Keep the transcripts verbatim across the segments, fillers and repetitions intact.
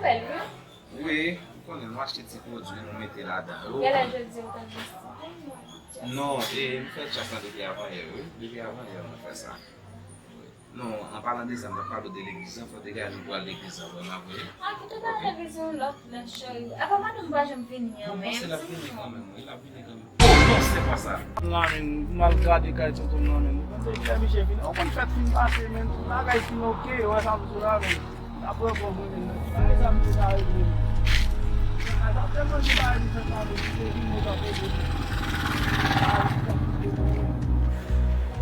Bèl, wi. Wi, ou konnen, nou achte ti pwodui, nou mete ladan yo. Genlè jodi ou t anvesti. Non, e, m fè tchas lan depi avanyè, wi. Depi avanyè, mwen fè sa. Wi. Non, an palan de sa, m t ap pale w de legliz lan, fò te gade nou pral legliz lan, vrèman vre. Ah, kite pale legliz yon lòt lè, cheri. Apa madanm pa janm vini an menm? Bon, m panse l ap vini kanmenm, wi, l ap vini kanmenm. Oh, non, se pa sa. La, men, m al gade kay tonton nan, men. Ou panse lè misye vini? Ou konn fèt fin pase, men, tout bagay fin oke, wè sa m di w la, men. Apre bon, bon, men, bagay sa m di w la, regle. Sa tèlman di bagay li fè sa, men, misye vini, ou pa poze.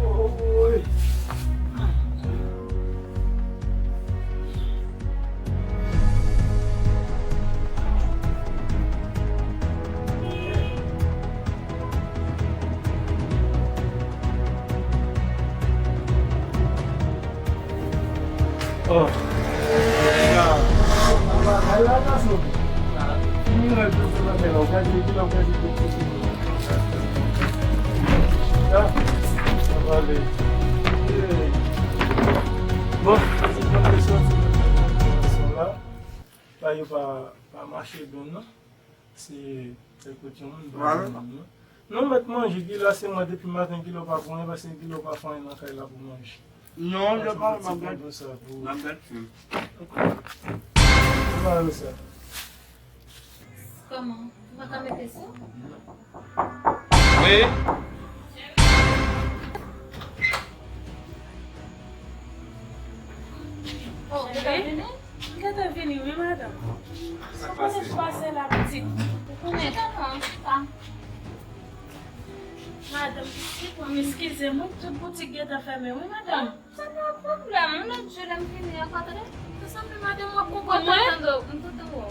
Oh, oh, oh. Oh. Bon, se pran kesyon, se pran kesyon la. Pa yo pa, pa mache bon, non. Se, se kote yon moun, vwala, moun, non. Non, mèt manje, Gila, se mwen depi maten, Gila pa pran anyen, paske Gila pa fè anyen nan kay la pou manje. Non, yo pa, m ap gad, m ap gad fim. Kòman? Ou pa ka mete sou? Wi. Oh, ou gentan vini? M gentan vini, wi, madanm. Sa k pase? Ou konnen sa pase la, pitit. Ou konnen. Chita non, chita. Madanm, pitit, mwen, eskize m, wi, tout boutik gentan fèmen, wi, madanm. Sa pa yon pwoblèm. Yon lòt jou, lè m vini ankò, tande. Mezanmi, madanm, w ap konprann mwen. M kontan tande w, m kontan wè w.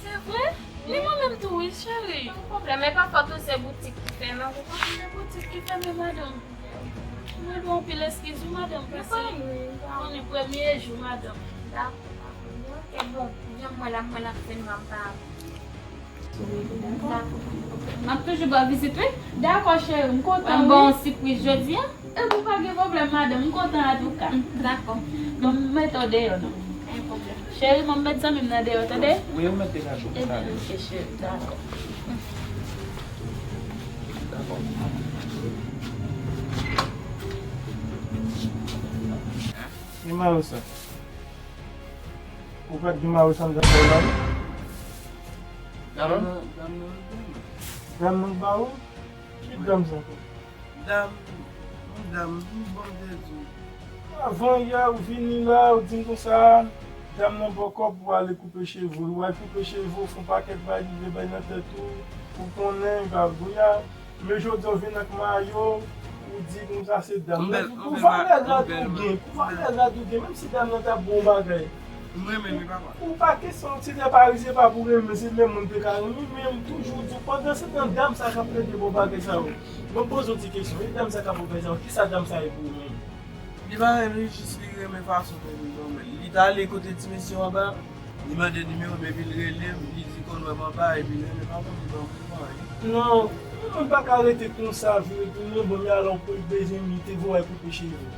Se vre? Ni mwen menm tou, wi, cheri. Pa yon pwoblèm, men pa fòt ou se boutik ki fèmen, ou konprann? Se boutik ki fèmen, madanm. Mwen dwe anpil eskiz, wi, madanm, paske konnen premye jou, madanm. Dakò, dakò. Ok, bon, jan mwen la, mwen la, fè nwa m pa. M ap toujou ba w vizit, wi. Dakò, cheri, m kontan, wi. Mwen ba w yon sipriz jodi a. Epi pa gen pwoblèm, madanm, m kontan antouka. Dakò. Bon, m mete w deyò, non. Pa gen pwoblèm. Cheri, mwen met zanmi m nan deyò, tande? Wi, ou met degaje w. Ebyen, ok, cheri, dakò. Dakò. Ki mari sa? Ou pa t gen mari sa anndan kay la, non? Dam nan, dam nan, dam nan. Dam nan ba ou? Ki dam sa ankò? Dam, yon dam, yon bon Jezi. Avan yè ou vini la, ou di m konsa, dam nan ba w kòb pou ale koupe cheve w. Ou al koupe cheve w, fè yon pakèt bagay li vle bay nan tèt ou. Ou konnen, li pa vle a. Men jodi a ou vin ak mayo, ou di konsa se dam nan. Pou valè rad ou gen, pou valè rad ou gen, menm si dam nan t ap ba w bagay. M renmen li, papa. Ou pa kesyon, se te Parisien pa pou renmen, se menm moun te ka renmen, men m toujou di w, pandan se tan dam sa k ap plede ba w bagay sa yo. Mwen poze w ti kesyon, e dam sa k ap ba w bagay sa yo, kisa dam sa ye pou ou menm? Li pa renmen, li jis li renmen fason ke li renmen. Li t ale kote ti mesye anba, li mande nimewo m, epi l rele m, li di konn wè m anba, epi l renmen pa konn li ban m pou anyen. Non, yon moun pa ka rete konsa, vire tounen, bon, men alò pou l bezwen li te voye koupe cheve.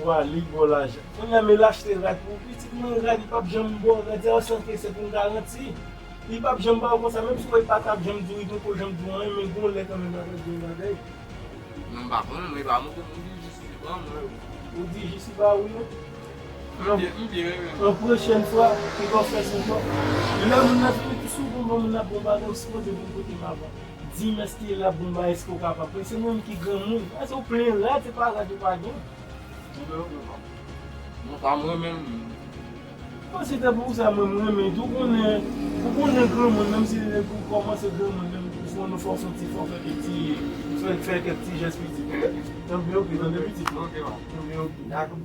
Ou ale, li ba w lajan. Kounye a, men l achte rad pou pitit mwen, rad, li p ap janm ba w rad sa yo san ke se pou yon garanti. Li p ap janm ba w konsa, menm si w wè li pa t ap janm di w, li poko janm di w anyen, men gon lè kanmenm l ap di yon bagay. Non, m pa konnen, mwen pa montre moun ki jis li ban mwen. Ou di jis li ba ou yo? Non. M byen, m byen, wi, wi. Yon pwochèn fwa, li va fè sa ankò. Lè moun nan vini tou souvan, bon, moun nan bon bagay, ou sipoze vin kote m avan. Di m èske l ap bon bagay, èske w kapab. Paske se mwen menm ki granmoun. Èske w plen rad, se pa rad ou pa gen. Mwen pa mwen menm. Bon, se te pou sa mwen, mwen renmen tou konnen, ou konnen granmoun, menm si ou kòmanse granmoun, menm pou fò nou fè w santi fò fè kèk ti, fè, fè kèk ti jès pitit. Tanpri, ok, tande pitit. Ok, papa. Tanpri, ok. Dakò.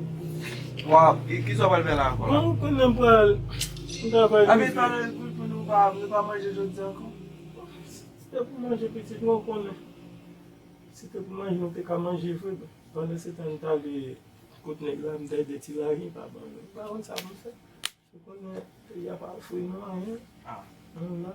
Waw, ki, ki sa w pral fè la ankò la? Bon, ou konnen m pral, m travay. Ape rive. Talè, kout pou nou pa, nou pa manje jodi ankò. Se te pou manje pitit, mwen konnen. Se te pou manje, nou te ka manje vre, men. Pandan se tan, nou t ale kot nèg la, m t al de ti lajan, pa ban nou. Pa konn sa pou m fè. Ou konnen, peyi a pa ofri nou anyen. Ah. Nou la.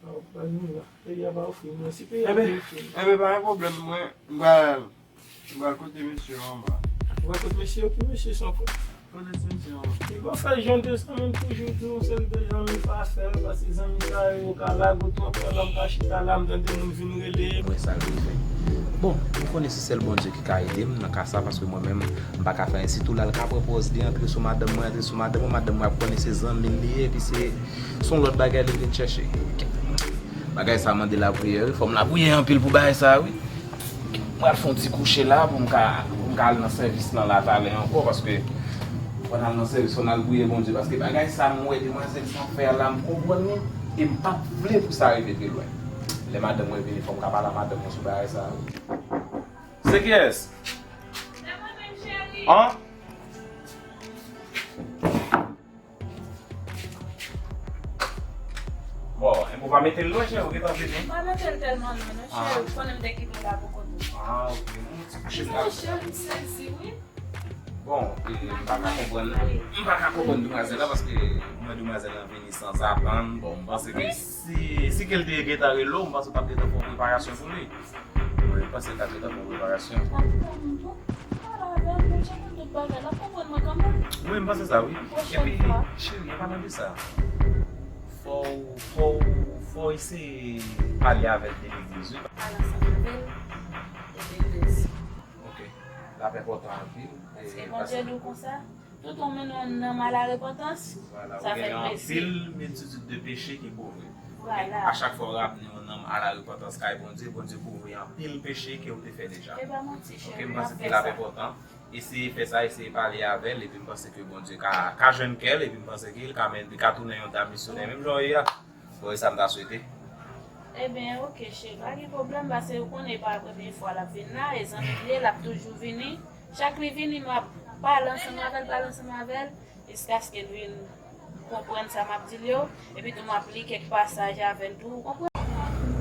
Pa ofri nou la. Peyi a pa ofri nou. Si peyi a te ofri nou. Enben, pa gen pwoblèm, mwen, m pral, m pral kote mesye yo anba. Ou pral kote mesye yo, ki mesye sa ankò? Li pa fè jan de sa menm, toujou di yon seri de zanmi pa fè l, paske zanmi sa yo ka lage w twòp, lè m ka chita la, m tande moun vin rele. Mwen sa l bezwen. Bon, ou konnen se sèl Bondye ki ka ede m nan ka sa, paske mwen menm, m pa ka fè anyen. Sitou lè l ka pran pòz li antre sou madanm mwen, antre sou madanm mwen, madanm mwen ap konnen se zanmi l li ye, epi se, se yon lòt bagay li vin chèche. Bagay sa mande lapriyè, wi. Fò m lapriyè anpil pou bagay sa, wi. Mwen al fè yon ti kouche la pou m ka, pou m ka al nan sèvis lan la talè ankò, paske fò n al nan sèvis, fò n al priye Bondye, paske bagay sa m wè demwazèl sa ap fè a la, m konprann li, e m p ap vle pou sa rive pi lwen. Lè madanm mwen vini, fò m ka pale a madanm mwen sou bagay sa, wi. Se kiyès? Se mwen menm, cheri. An? Bon, enben w pa mete l lwen, cheri, ou gentan vini. M pa mete l tèlman lwen, non, cheri. Ah. Ou konnen m te kite l la pou kote. Ah, ok. Yon ti kouche m t ap fè. Cheri, m sezi, wi. Bon, e, m pa ka konprann, m pa ka konprann demwazèl la, paske m wè demwazèl lan vini sanzatann. Bon, m panse ke si, si ke l te gentan rele w, m panse w t ap gentan fè yon preparasyon pou li. Mwen panse l t ap gentan fè yon preparasyon. L ap konprann tou. Pale avè l, mwen chèche tout bagay. L ap konprann mwen kanmenm. Wi, m panse sa, wi. Pwochèn fwa. Epi, cheri, an palan de sa, fò w, fò w, fò w eseye pale avè l de legliz, wi. Pale ansanm avè l de legliz. Ok. L ap enpòtan anpil. Paske Bondye di w konsa, tout ou mennen yon nanm a la repantans, sa fè l plezi. Vwala, ou gen anpil miltitid de peche ki kouvri. Vwala. A chak fwa w ramne yon nanm a la repantans kay Bondye, Bondye kouvri anpil peche ke w te fè deja. E pa manti, cheri, m ap fè sa. Ok, m panse ke l ap enpòtan. Eseye fè sa, eseye pale avè l, epi m panse ke Bondye ka, ka jwenn kè l, epi m panse ke l ka men-, li ka tounen yon dam misyonè, menm jan w ye a. Bon, e sa m ta swete. Ebyen, ok, cheri, pa gen pwoblèm, paske ou konnen e pa premye fwa l ap vin la, e zanmi m li ye, l ap toujou vini. Chak li vini, m ap pale ansanm avè l, pale ansanm avè l, jiskaske l vin konprann sa m ap di l yo, epi tou m ap li kèk pasaj avè l tou, ou konprann?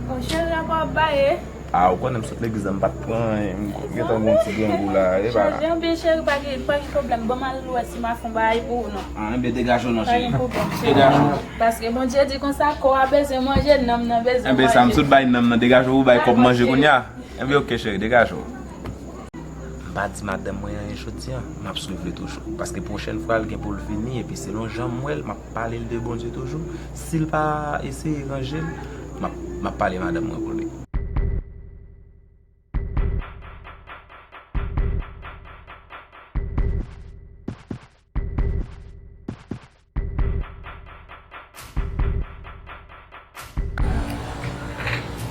Bon, cheri, apa w ap baye? Ah, ou konnen m sot legliz la, m pa t pran, m gentan gon ti grangou la, e pa. Chanje anpil, cheri, pa gen, pa gen pwoblèm. Ban m al wè si m a fè yon bagay pou ou non. Ah, enben, degaje w non, cheri. Pa gen pwoblèm, cheri. Degaje w. Paske Bondye di konsa, kò a bezwen manje, nanm nan bezwen manje. Enben, sa m sot bay nanm nan, degaje w pou bay kòb manje kounye a. Enben, ok, cheri, degaje w. M pa di madanm mwen anyen jodi a, m ap swiv li toujou. Paske pwochèn fwa, l gen pou l vini, epi selon jan m wè l, m ap pale l de Bondye toujou. Si l pa eseye ranje l, m ap, m ap pale madanm mwen pou li.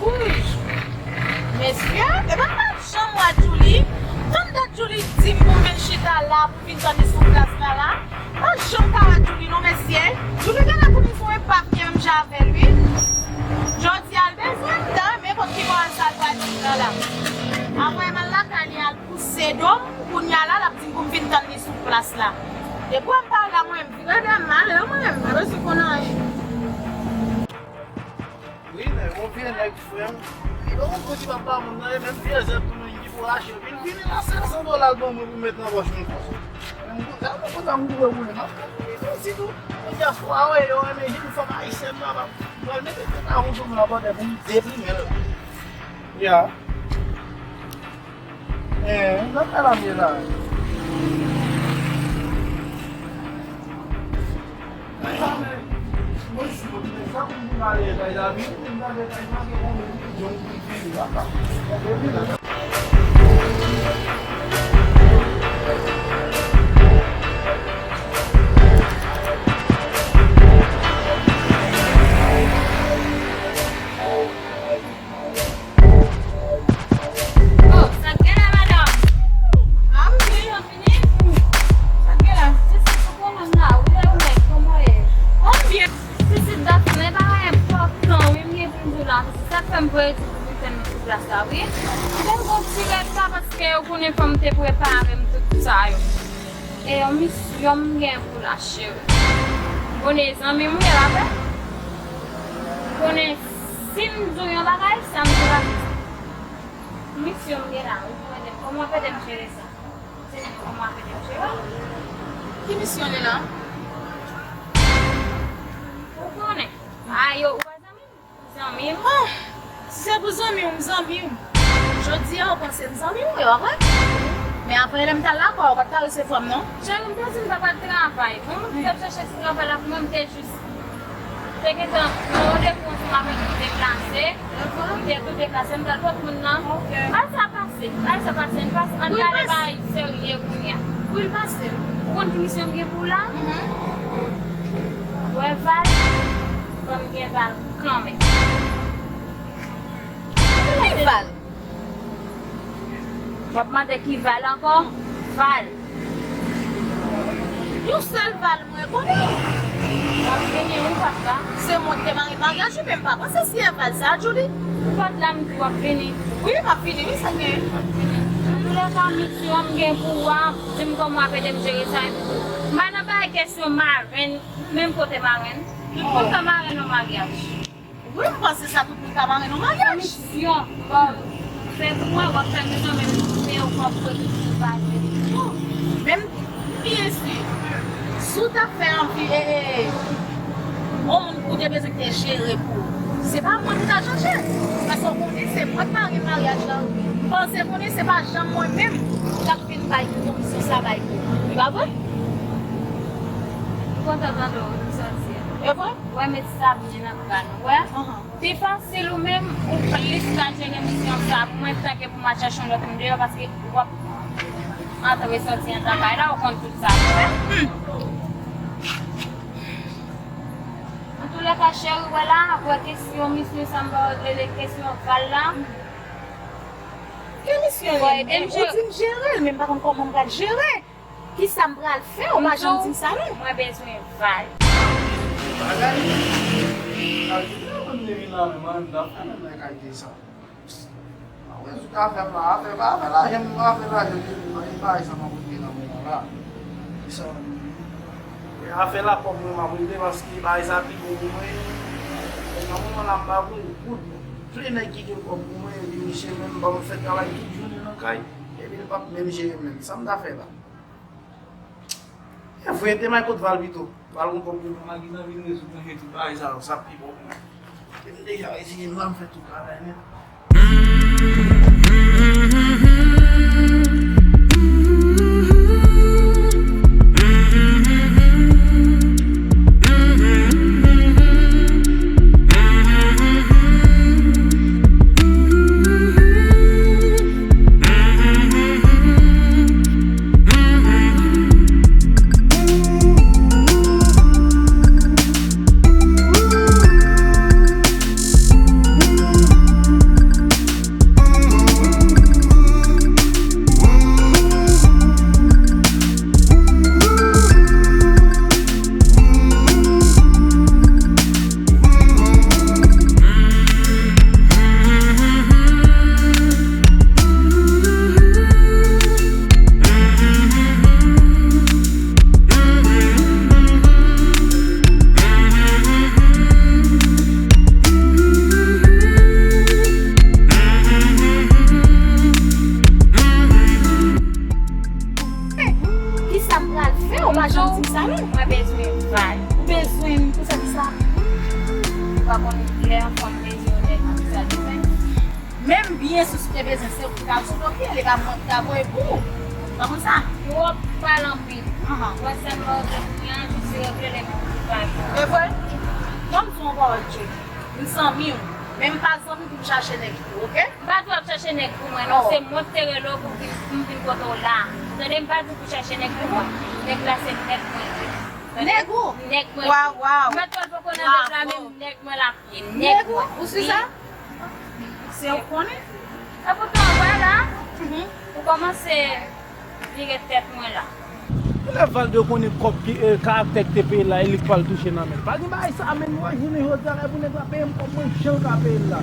Wouy! Mesye, e pa m pa janm wè Djouly. Tann dat Djouly di m pou m vin chita la, pou m vin tann li sou plas la la. M pa janm ka wè Djouly non, mesye. Djouly genlè tounen sou epav li menm jan avè l, wi. Jodi a, l bezwen m, m ta renmen konn ki bò sa l pral vin nan la. Apre m al lakay li, al pouse do m, kounye a la, l ap di m pou m vin tann li sou plas la. Depi w ap pale la, mwen, vire dèyè m ale, mwen, m pa bezwen konn anyen. Wi, men yon vye nèg, frè m. Li pa konn ki pa pa moun nan, e menm vye zèb tou, men ki pou rache. Vin vini la, sèt san dola l ban mwen pou m met nan pòch mwen konsa. Men m kontan, mwen kontan m kouri pou li, m ap kouri tou. Yon dèfwa, wi, yo renmen jèn fanm ayisyèn nan, m ap pral mete tèt a yon fanm nan bòdè pou m deplimen l. Ya. Eh, nan kay la m ye la. Oh, sa k gen la, madanm? Ah, m byen, yo fini? Sa k gen la? Pitit, ou konnen m la, wi, e ou menm, kòman w ye? Oh, m byen. Pitit Dafne, bagay enpòtan, wi, m gen pou m di w la. Pitit, sa k fè m voye ti pou m fè m sou plas la, wi. M te gon ti rèv la, paske ou konnen fò m te prepare m tout sa yo. E yon misyon m gen pou la, cheri. Konnen zanmi m ye la, vre? Konnen si m di w yon bagay, sa m di w la. Misyon m gen la, ou konnen kòman w ap ede m jere sa. Se kòman w ap ede m jere. Ki misyon li la? Ou konnen. A, yo, ou wè zanmi m? Zanmi m. Ah, si se pou zanmi w, m zanmi w. Jodi a, ou panse m zanmi w, yo, vre? Men apre lè m t al lakay ou, ou pa t ka resevwa m non. Cheri, m te di m pa pral travay. Bon, mwen te ap chache ti travay la pou mwen, m te jis te gentan pran randevou ansanm avèk ou, deplase. Mwen te tou deplase, m t al pot moun nan. Bagay sa pase, bagay sa pase, n pase, ann gade bagay serye kounye a. Wi, l pase. Ou konn ki misyon m gen pou w la? Wè Val, ban m gen Val kanmenm. Ki Val? W ap mande ki Val ankò? Val. Yon sèl Val mwen konnen. W ap vini wi papa. Se mwen ki te mare maryaj li, men m pa panse si e Val sa, Djouly. Ou pa t la, m di w ap vini. Wi, m ap vini, wi, sa gen. Antoulèka, misyon m gen pou w a, di m kòman w ap ede m jere sa. M pa nan bagay kesyon marenn, menm kote marenn. Tout moun ka marenn nan maryaj. Wi, m panse sa tout moun ka mare nan maryaj. Misyon, bon, fè pou mwen, w ap fè misyon, men men w p ap wè ki tou pase. Men m byen si, si w ta fè anvi, e, e, yon moun ou te bezwen te jere pou ou, se pa mwen pou ta chanje. Paske w konnen se mwen k mare maryaj la. Panse konnen se pa janm mwen menm k ap vin bay komisyon sa bay pou ou. E pa vre? M kontan tande w, m santi. E vre? Wè, met sa byen nan kran ou, wè. Pi fasil ou menm, ou plis ka jere misyon sa pou mwen, tanke pou m al chache yon lòt moun deyò, paske w ap antre sòti anndan kay la, ou konn tout sa, wè. Antoulèka, cheri, wè la, wè kesyon misyon sa m ba w rele kesyon Val la. Ki misyon li? Ou di m jere l, men m pa konn kòman m pral jere. Kisa m pral fè? Ou pa janm di m sa non. Mwen bezwen Val. Bagay. Bagay. Mwen m te vin la menm, an, m ta fè menm nan kalite sa. Mwen sou ka fè m la, afè pa afè lajan, afè lajan, se bagay sa m ap regle nan moman la. Kisa? Afè la kòb mwen m ap regle paske bagay sa pi gwo pou mwen. Nan moman la m pa gon goud. Vle nèg ki gen kòb pou mwen, epi misye menm ban m fè travay tout jounen nan kay, epi l p ap menm jere m menm. Sa m ta fè la? E vre, te may kot Val pito. Val gon kòb pou mwen, m a gentan vin rezoud nan jan tout bagay sa yo, sa pi bon pou mwen. Ke m deja retire m la, m fè tout bagay nèt. Kisa m pral fè? Ou pa janm di m sa non. Mwen bezwen Val. Ou bezwen m pou sa, kisa? Ou pa konn lè yon fanm bezwen yon nèg pou sa bezwen. Menm byen si w te bezwen, se ou ki ta sou do pye, li pa mwen ki ta voye pou ou. Pa konn sa? Ou ap pale anpil. Wè sa m ba w regle kounye a, jis regle lè m ap pale. E vre? Ban m di w yon pawòl, Djouly. M zanmi w, men m pa zanmi pou m chache nèg pou ou, oke? M pa di w ap chache nèg pou mwen non, se mwen ki te rele w pou vin, pou m vin kote w la. Tande, m pa di w pou chache nèg pou mwen. Nèg la se nèg mwen li ye. Tande? Nèg ou? Nèg mwen li ye. Waw, waw. Mèt wè l poko nan nèg la, men nèg mwen l ap ye. Nèg mwen. Ou si sa? Se ou k konnen? Epoutan, vwala. Ou kòmanse vire tèt mwen la. Lè Valdo konnen kòb ki, e, karaktè ki te peye l la, e li k pral touche nan men l. Pa gen bagay sa, men wè, jounen jodi a, lè pou nèg la peye m kòb mwen, jan l ka peye l la.